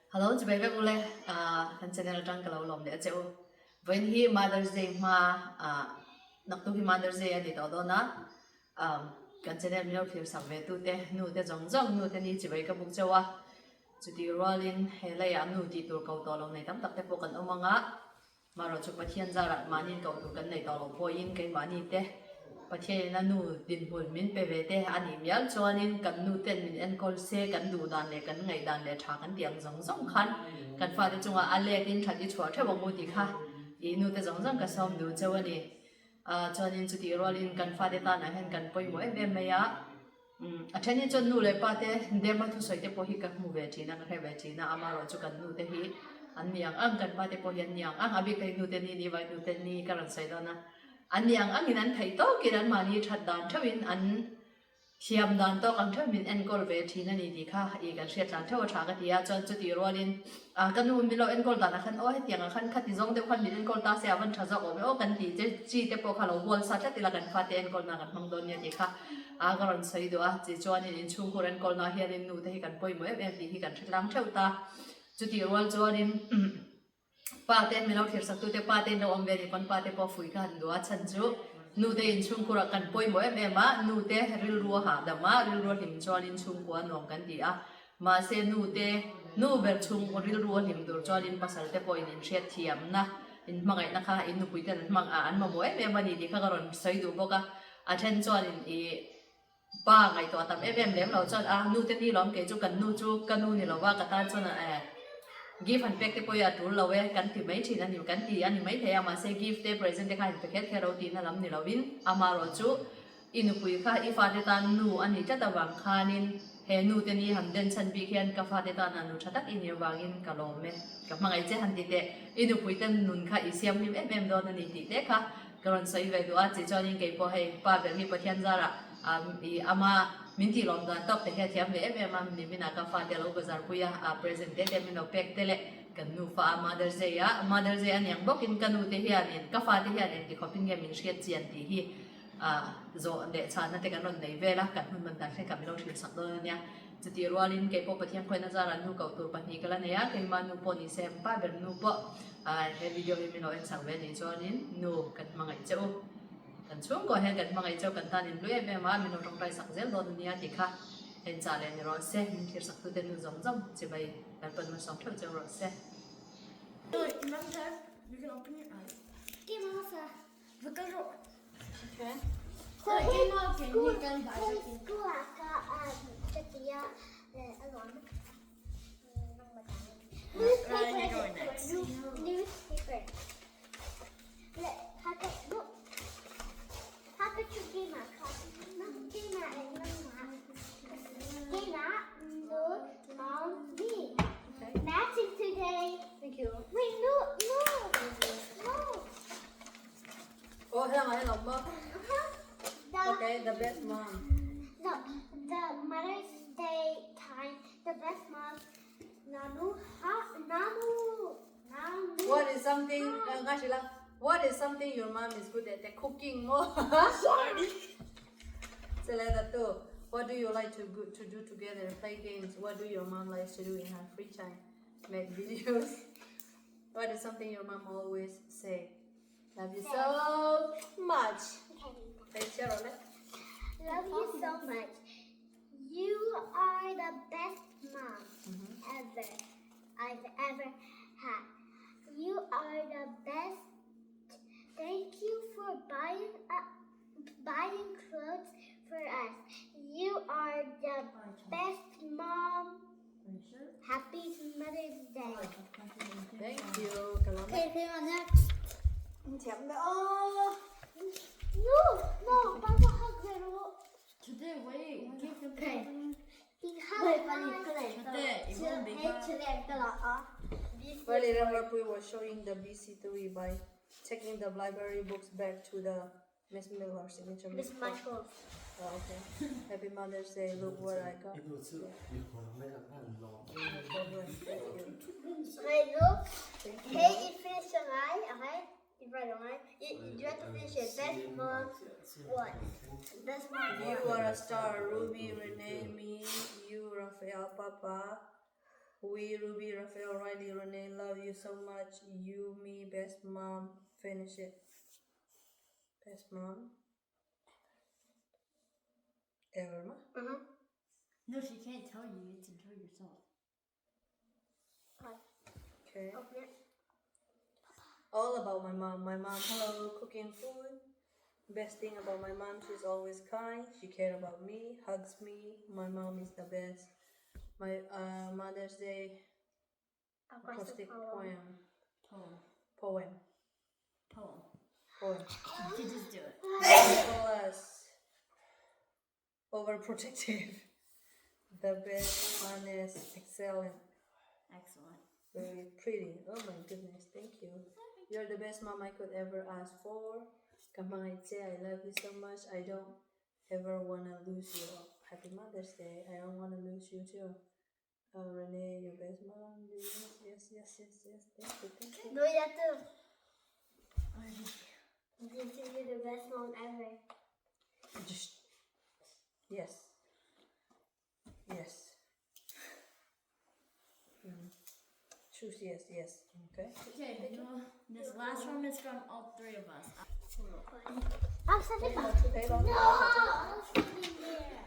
Hello chibai vek ule kan channel atang ka lo lawm leh a che u. Vawiin hi Mother's Day hma ah naktuk hi Mother's Day a ni tawh dawn a, kan channel min lo thlir sak ve tu te nu te zawng zawng nu te ni chibai ka buk cheu a, chutih rualin he leiah nu tih tur ko tawh lo nei tam tak te pawh kan awm ang a. Marawh chu Pathian zarah mahniin koh tur kan nei tawh loh pawhin keimahni te Pathianin a nu dinhmun min pe ve te a nih mial chuanin kan nu ten min enkawl se kan duh dan leh kan ngaih dan leh tha kan tih ang zawng zawng khan kan fate chungah a let in that i chhuah theuh ang u tih kha i nu te zawng zawng ka sawm duh cheu a ni. Chuanin chutih rualin kan fate tanah hian kan pawimawh em em mai a. A then hi chuan nu leh pa te dema thusawi te pawh hi ka hmu ve thin a, ka hre ve thin a, amaherawh chu kan nu te hi an ni ang ang, kan pa te pawh hi an ni ang ang, a bik hi nu te ni ni vai nu te ni ka rawn sawi dawn a, an ni ang angin an theih tawkin an mahni that dan theuhin an thiam dan tawk ang theuh min enkawl ve thin a ni tih kha i kan hriat tlan theuh a tha ka ti a, chuan chutih rualin Ah ka nu min lo enkawl danah khan aw hetiang ah khan khati zawng deuh khan min enkawl ta se a van tha zawk awm e aw kan tih che chi te pawh kha lo hual sa tlat ila kan fate enkawlna kan hmang dawn nia tih kha a ka rawn sawi duh a chi chuanin inchhungkhur enkawlna hianin nu te hi kan pawimawh em em tih hi kan hre tlang theuh ta chutih rual chuanin pa te min lo thlir sak tu te pa te in lo awm ve ni pawn pa te pawh fui kha han duh a chhan chu nu te inchhungkhur ah kan pawimawh em em a nu te rilru a hahdam a rilru a hlim chuanin chhungkua nuam kan ti a Mahse nu te, nu ber chhung rilru a hlim tur chuanin pasal te pawhin inhriat thiamna, inhmangaihna kha in nupui ten an hmang a, an mamawh em em a ni tih kha ka rawn sawi duh bawk a. A then chuanin i pa ngaihtuah tam em em lem lo chuan a nu te ni lawm kei chu kan nu chu ka nu ni lova ka tan chuan eh gift han pek te pawh hi a tul lo e kan ti mai thin a ni kan ti a ni maithei a mahse gift te present te kha in pe kher kher lo tihna lam ni lovin amaherawh chu I nupui kha i fate tan nu a ni tlat avang khanin he nu te ni han den chhan bik hian ka fate tana nu tha tak i nih avangin ka lawm e, ka hmangaih che han ti teh. I nupui te nun kha i siam hlim em em dawn a ni tih te kha ka rawn sawi ve duh a, chi chuanin kei pawh hei pa ber hi Pathian zarah i ama min tih lawm dan tawk te hi a thiam ve em em a, niminah ka fate a lo bazar pui a, a present te te min lo pek te leh kan nufa a Mother's Day a, Mother's Day a niang bawkin ka nu te hianin ka fate hian engti khawpin nge min hriat chian tih hi Zawh leh chhanna te kan rawn nei vel a, kan hun man dan thleng kha min lo hrilh sak dawn a nia. Chutih rualin kei pawh Pathian khawiahna zarah nu koh tur pahnih ka la nei a, keimah nu pawh ni se pa ber nu pawh he video hi min lo en sak ve a nih chuanin nu kan hmangaih che u. Kan chhungkaw hian kan hmangaih che u, kan tan inhlui em em a, min lo tawngtai sak zel dawn a nia tih kha en chah leh ni rawh se, min thlir sak tute nu zawng zawng chibai kan pawn hmasawm theuh cheu rawh se. Oh, hello, hello, mom. Okay, the best mom. The, the Mother's Day time, the best mom, Nanu, ha, Nanu, Nanu. What is something, uh, what is something your mom is good at? The cooking more. Selena too. What do you like to go, to do together? Play games. What do your mom likes to do in her free time? Make videos. What is something your mom always say? Love you so much. Okay. Love you so much. You are the best mom mm-hmm. ever I've ever had. You are the best. Thank you for buying uh, buying clothes for us. You are the best mom. Happy Mother's Day. Thank you. Okay, okay, on next. No, no, Papa hug Today, wait, give him Okay. Today, it won't be Well, Ramapui was showing the BC3 by taking the library books back to the Miss Miller signature. Miss Michaels. Oh, okay. Happy Mother's Day. Look what I got. No problem. Thank you. Okay, look. Hey, you finish your line, okay? You write a line. You, you have to finish it. Best mom, what? Best mom, You what? are a star, Ruby, Renee, me, you, Raphael, Papa. We Ruby Raphael Riley Renee love you so much you me best mom finish it best mom ever ma Uh-huh. No, she can't tell you. You have to tell yourself. Okay. Open it. All about my mom. My mom, hello, cooking food. Best thing about my mom, she's always kind. She cares about me, hugs me. My mom is the best. My Mother's Day Across the acrostic poem. poem. Poem. Poem. Poem. Poem. You can just do it. Nicholas. Overprotective. The best, honest, excellent, Excellent. very pretty. Oh my goodness, thank you. You're the best mom I could ever ask for. Kamangitse, I love you so much. I don't ever wanna lose you. Happy Mother's Day. I don't wanna lose you too. Renee, your best mom. Yes, yes, yes, yes, yes. Thank you, thank you. No, you have to. This is the best mom ever. Just yes. Yes. Mm. Choose yes, yes. Okay. Okay, well, this last one is from all three of us. I'm sitting No, No, I'm sitting there.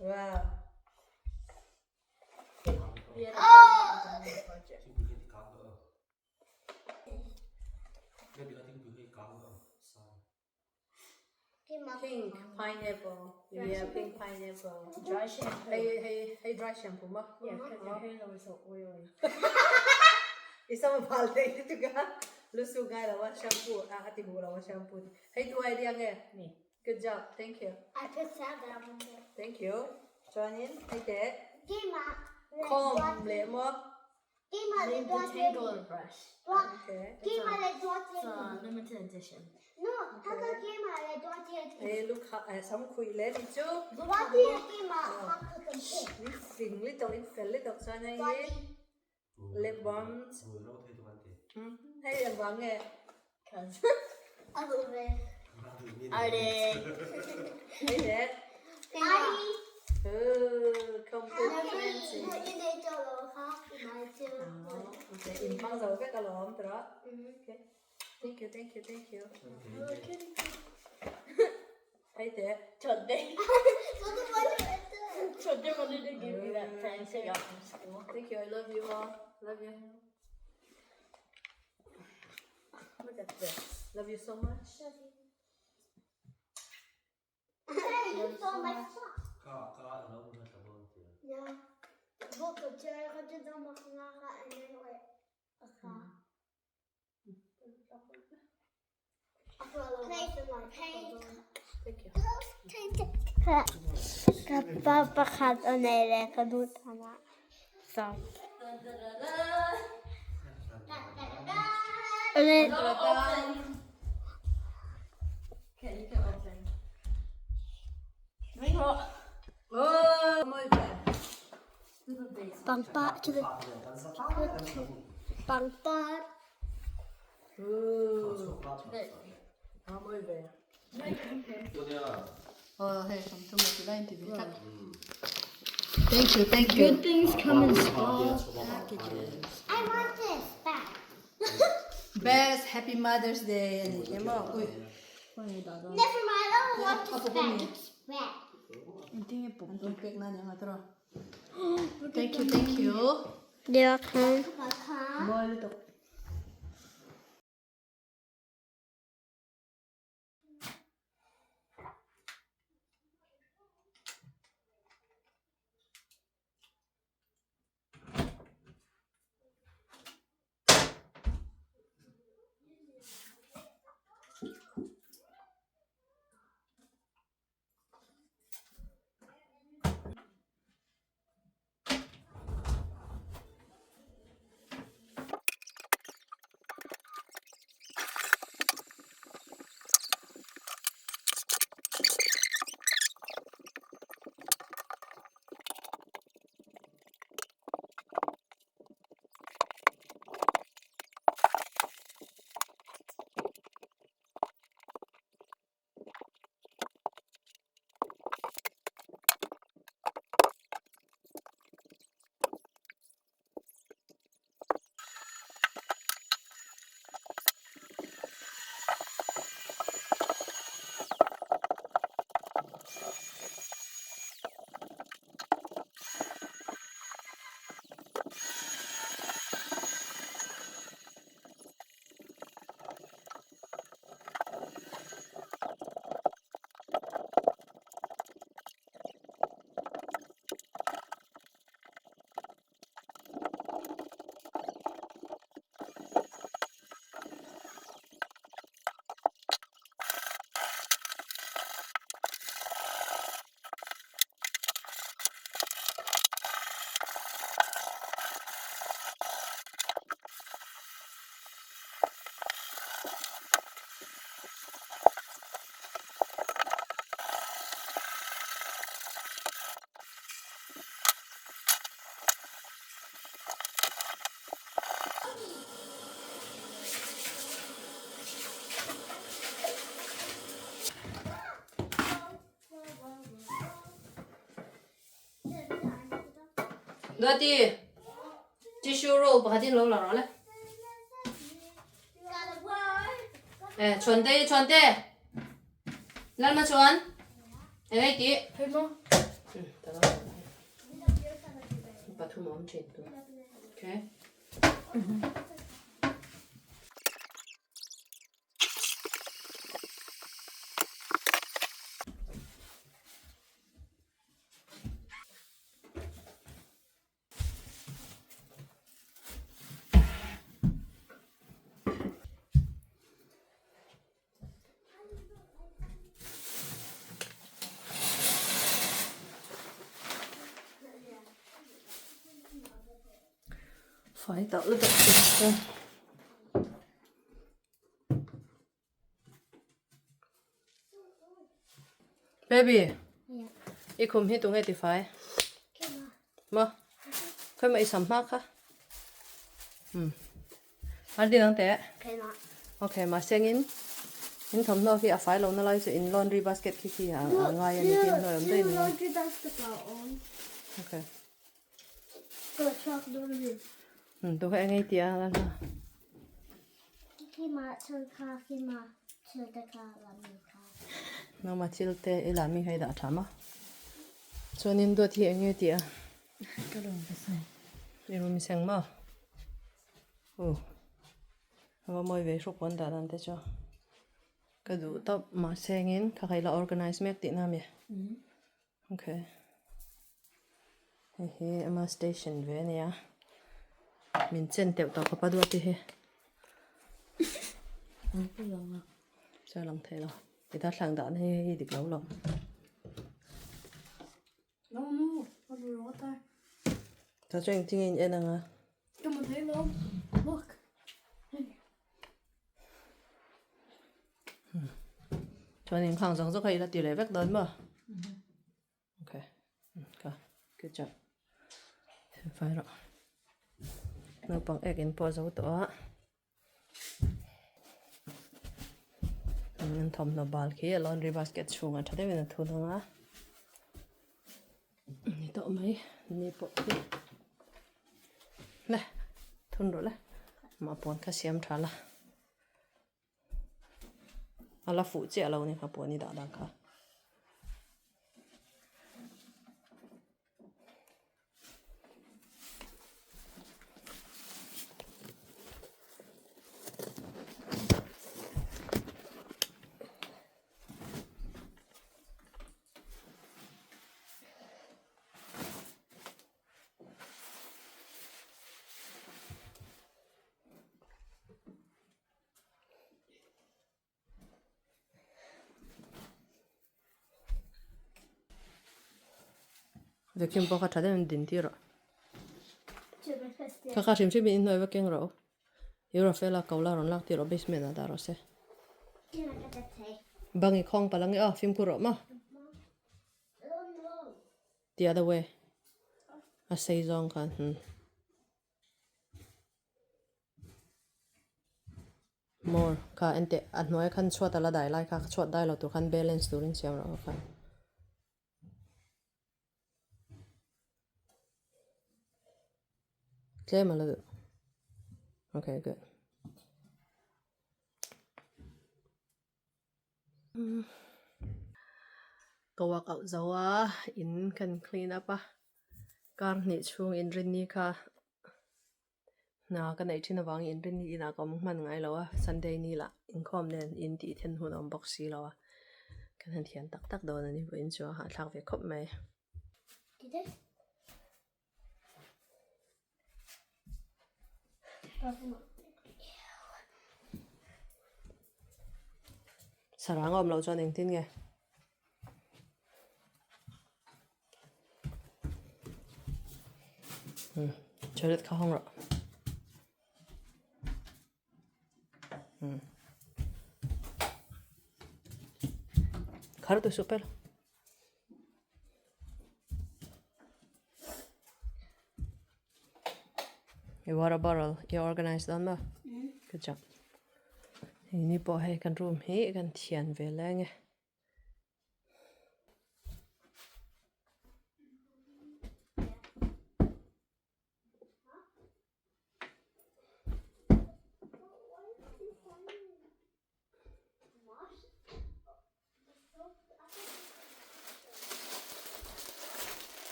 Wow. Pink pineapple. Yeah, pink pineapple. Dry shampoo. Hey, hey, hey, dry shampoo ma. Yeah, because your hair is always so oily. Isa mo pala ito ka. Lusu nga la wa shampoo. Ah, ati ho la wa shampoo. Hey, do idea nge. Me. Good job. Thank you. I picked out that one too. Thank you. Join in. Hey, there. Game up. Comb le mo. Game up. The detangler brush. Okay. Game up. It's a limited edition. No, how come game up? Hey, look how some kui le ni chu. What do you game up? How come Ni fing little in fel little cho nên ye. Lip balms. Hey, ang vang nge. Cause A little bit. I did. Hey, there. I Oh, complimentary. Okay, in pang dầu cái cả lộn rồi đó. Okay. Thank you, thank you, thank you. Hey there. Today. Today wanted to give you that pen she got from school. Thank you. I love you all. Love you. Look at this. Love you so much. You stole my sock. Yeah. Thank you. Kapapakhat onele kadutana. So. Open. Okay, you can open. Oh, my God. Do the base. Pangpa to the pangpa. Ooh. Oh, my God. Oh, hey, from two more line to be cut. Thank you, thank you. Good things come in small packages. I want this back. Best Happy Mother's Day. And Uy. Never mind, I don't want this back. It's wet. Ang na niya nga tro. Thank you, thank you. Yeah, okay. Boy, ito. Duati, tissue roll pakhat in lo la rawh le. Eh, Chhuante, Chhuante. Lalma chuan. Engei ti? Hei maw? Pathum awm thin tu. Okay. Fai tawh lutuk chu. Baby, i khum hi tunge ti fai? Ma, khoi ma i sam hma kha. Hmm. An din ang te. Okay, ma sengin in thawmhnaw khi a fai lo na lai chu in laundry basket khi khi a ngai ani khi hnuai awm daih ni. Laundry basket a awm. Okay. Tu kha engei tia la hna. Nangmah thil te i la mi hei dah tha ma. Chuanin duat hi enge tia. Ka lawm ka seng. I room i seng maw? Uh. Ava mawi ve hruk pawn dah dan te chu. Ka duh tawp mahse engin kha kha ila organize mek tihna a mi. Okay. Hei hi ama station ve a nia. Min chen teuh tawh khawp a duat te hi. Chuan lang thei lo. I darthlalang dahna hi hei dik lo lo. No no, a bu rawt a. Ta chuan engtin nge in en ang a? Ka hmu thei lo. Look. Chuan inkhang zawng zawng kha ila ti leh vek dawn maw? Okay. Ka good job. Fai rawh. Naupang ek in pawh zo tawh a. An thawmhnaw bal khi a laundry basket chhungah tha deuhin a thun ang a. Ni tawh mai ni pawh hi le thun rawh le mah puan kha siam tha la a la fuh chiah lo ni kha puan i dah dan kha. Vacuum pawh kha tha deuhin din tir rawh. Kha kha hrim hrim in inhnuai va keng rawh u. Eurofela ko la rawn lak tir rawh basement ah dah rawh se. Bang i khawng palh ang e aw fimkhur rawh maw. The other way. A sei zawng khan. Hmm. More kha enteh a hnuai khan chhuat a la dai lai kha chhuat dai lo tur khan balance turin siam rawh kha. Tlem a la duh. Okay, good. Ka work out zo a, in kan clean up a, kar hnih chhung inrinni kha hna ka neih thin avangin inrinni inah ka awm hman ngai lo a, Sunday ni lah inkhawm nen in tih then hun a awm bawk si lo a, kan han thiam tak tak dawn a ni vawiin chu a hahthlak ve khawp mai. Sarang a awm loh chuan engtin nge? Hmm, toilet kha hawng rawh. Hmm. Khar tu suh pel. I water bottle i organize dawn maw? Good job. Hei ni pawh hei kan room hi kan thian ve leng e.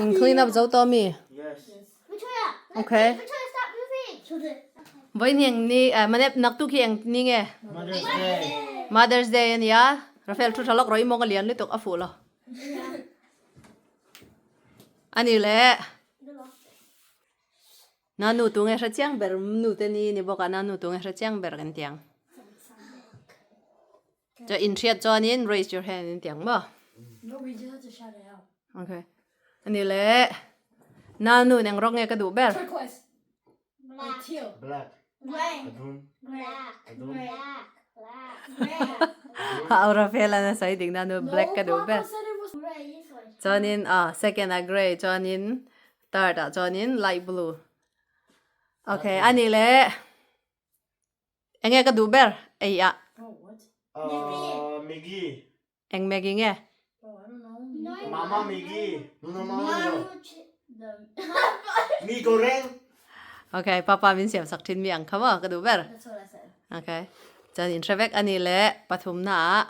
In clean up zo tawh mi? Okay. Vawiin hi eng ni eh mane naktuk hi eng ni nge? Mother's Day. Mother's Day a nia. Rafael thu tha lawk rawh i mawng a lian lutuk a fuh lo. A ni le. Na nu tu nge hre chiang ber nu te ni ni bawk a na nu tu nge hre chiang ber kan tiang. Cho in hriat chuanin raise your hand in tiang maw? No, we just have to shout it out. Okay. Ani le na nu eng rawng nge ka duh ber? Turquoise. Black. Or teal. Black. Gray. Adum. Black. Adum. Black. Black. Aura fela na sai ding na nu black ka duh ber. Papa said it was Gray. This one. Chuanin ah second ah gray chuanin third ah chuanin light blue. Okay, ani le Enge ka duh ber ei ah. Uh, Maggie. Eng Maggie nge? Mama Maggie. Nuna mama no. Mi goreng. Okay, papa min siam sak thin mi ang kha maw ka duh ber. That's what I said. Okay. Chuan in hre vek ani le pathum na ah.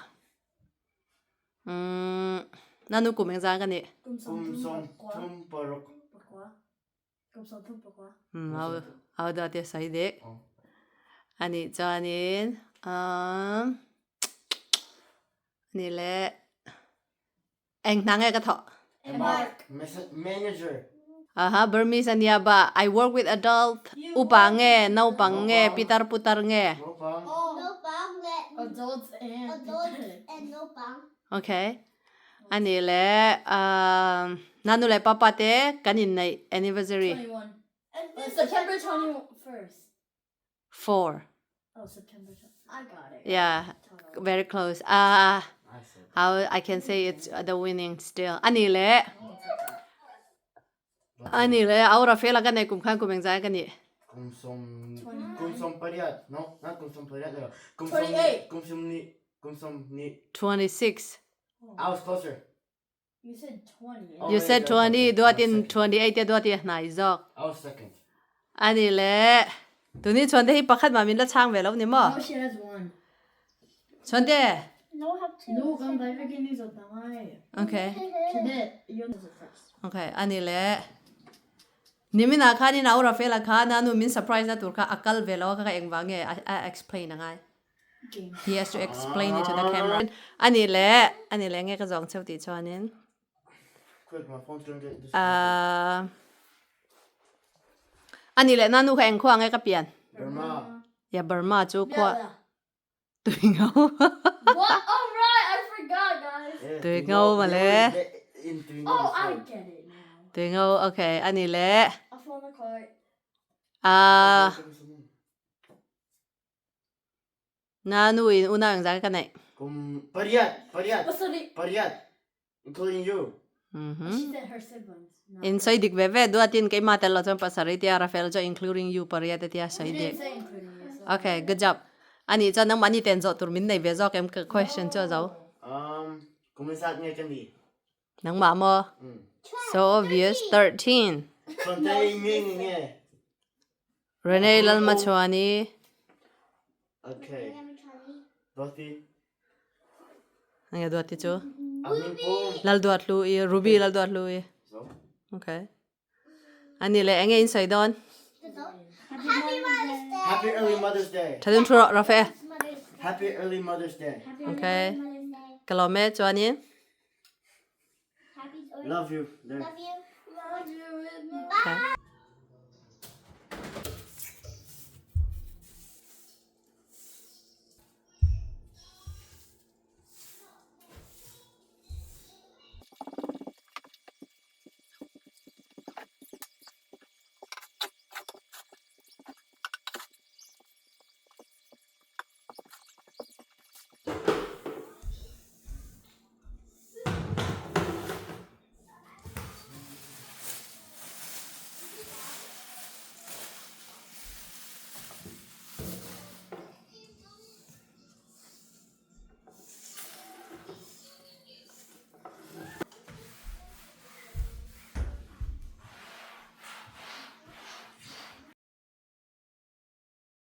Umm na nu kum eng zan ka nih? Kum sawm thum paruk. Au dawt i a sawi dih. Anih chuanin anih le eng hna nge ka thawh? Manager. Aha, Burmese ania ba I work with adult upa nge naupang nge pitar putar nge? Naupang. Naupang le Adults and adults and naupang. Okay. Ani le na nu le papa te kan inneih anniversary. 21. September 21st. 4. Oh, September. I got it. Yeah, very close. Ah, how I can say it's the winning still. Ani le ani le aura fela ka nei kum khan kum engzai ka ni. Kum som kum som pariat. No, not kum som pariat. No. Kum som 28. kum som ni kum som ni. 26. I was closer. You said 20. Oh, You wait, said I was 20 second. I was duatin second. 28 te duati hnai zawk. I was second. Ani le tuni chuan te hi pakhat ma min la chang ve lo ni maw? No, she has one. Chuan te. No have two. No, kan vai vekin ni zo tangai. Okay. Cadet, you know it first. Okay, ani le nimin ah khan in a Rafael a kha na nu min surprise na tur kha a kal ve lo a kha kha engvang nge a explain angai. He has to explain it to the camera. Ani le ani le nge ka zawng cheu tih chuanin. Quick, my phone's gonna get disconnected. Ah ani le na nu kha eng khua nge ka pian. Burma. Ya Burma chu khua Yeah. tui ngau. What? Oh right, I forgot, guys. Yeah, Tui Tui ngau Ngau. ma They le. were in Tui Ngau Oh, I before. get it now. Tui ngau okay ani le. I found the card. Ah na nu in unau engzah ka neih. Kum pariat, pariat, What's the pariat, including you. She said her siblings. Not In sawi dik ve ve duatin keimah tel lo chuan pasarih tia Rafael chu including you pariat a tia sawi She dik. didn't say including you. So. Okay, good job. Ani chuan nangmahni ten zawh tur min nei ve zawk em ka question chu a zo. Um, kum zat nge ka ni. Nangmah maw? So obvious, 13. Chuan te nge nge nge. Renee Lalmachhuani. Okay. Duati. Nge Duati chu? Amin pum. Lal Duat Lu i, Ruby Lal Duat Lu i. So. Okay. Ani le enge in sawi dawn? Happy Mother's Day. Happy early Mother's Day. Thadun thu rawh Rafe. Happy early Mother's Day. Okay. Ka lawm e chuanin. Happy Love you. There. Love you. Love you with Okay.